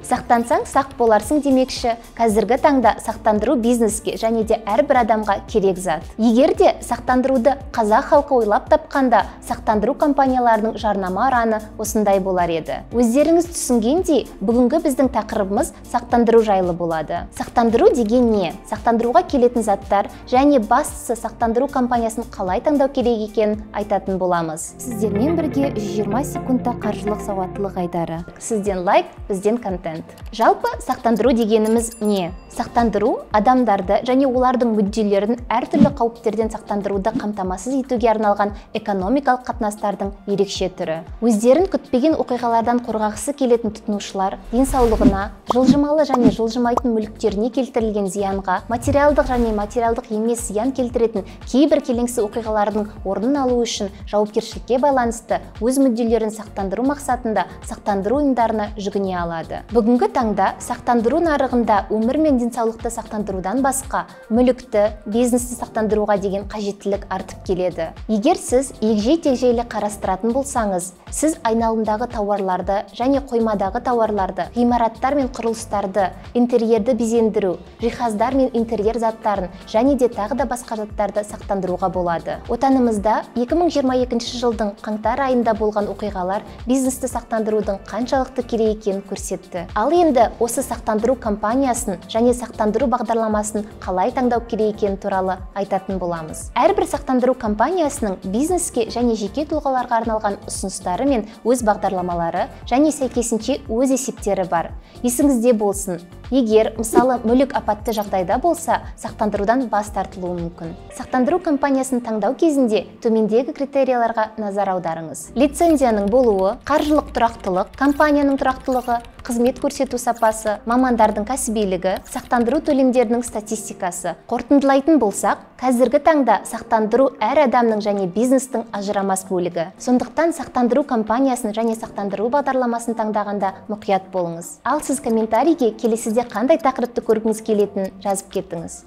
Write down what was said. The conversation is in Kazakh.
Сақтансаң, сақ боларсың демекші, қазіргі таңда сақтандыру бизнеске және де әрбір адамға керек зат. Егер де сақтандыруды қазақ халқы ойлап тапқанда, сақтандыру компанияларының жарнама ұраны осындай болар еді. Өздеріңіз түсінгендей, бүгінгі біздің тақырыбымыз сақтандыру жайлы болады. Сақтандыру деген не? Сақтандыруға келетін заттар және бастысы сақтандыру компаниясын қалай таңдау керек екенін айтатын боламыз. Сіздермен бірге 120 секундта қаржылық сауаттылық айдары. Сізден лайк, бізден контент. Жалпы сақтандыру дегеніміз не? Сақтандыру адамдарды және олардың мүдделерін әртүрлі қауіптерден сақтандыруды қамтамасыз етуге арналған экономикалық қатынастардың ерекше түрі. Өздерін күтпеген оқиғалардан қорғағысы келетін тұтынушылар денсаулығына, жылжымалы және жылжымайтын мүліктеріне келтірілген зиянға, материалдық және материалдық емес зиян келтіретін кейбір келеңсіз оқиғалардың орнын алу үшін жауапкершілікке байланысты өз мүдделерін сақтандыру мақсатында сақтандыру ұйымдарына жүгіне алады. Бүгінгі таңда сақтандыру нарығында өмір мен денсаулықты сақтандырудан басқа мүлікті, бизнесті сақтандыруға деген қажеттілік артып келеді. Егер сіз егжей-тегжейлі қарастыратын болсаңыз, сіз айналымдағы тауарларды және қоймадағы тауарларды, ғимараттар мен құрылыстарды, интерьерді безендіру, жиһаздар мен интерьер заттарын және де тағы да басқа заттарды сақтандыруға болады. Отанымызда 2022 жылдың қаңтар айында болған оқиғалар бизнесті сақтандырудың қаншалықты керек екенін көрсетті. Ал енді осы сақтандыру компаниясын және сақтандыру бағдарламасын қалай таңдау керек екені туралы айтатын боламыз. Әрбір сақтандыру компаниясының бизнеске және жеке тұлғаларға арналған ұсыныстары мен өз бағдарламалары және сәйкесінше өз есептері бар. Есіңізде болсын, егер мысалы мүлік апатты жағдайда болса, сақтандырудан бас тартылуы мүмкін. Сақтандыру компаниясын таңдау кезінде төмендегі критерияларға назар аударыңыз. Лицензияның болуы, қаржылық тұрақтылық, компанияның тұрақтылығы, қызмет көрсету сапасы, мамандардың кәсібилігі, сақтандыру төлемдерінің статистикасы. Қорытындылайтын болсақ, қазіргі таңда сақтандыру әр адамның және бизнестің ажырамас бөлігі. Сондықтан сақтандыру компаниясын және сақтандыру бағдарламасын таңдағанда мұқият болыңыз. Ал сіз комментарийге келесіде қандай тақырыпты көргіңіз келетінін жазып кетіңіз.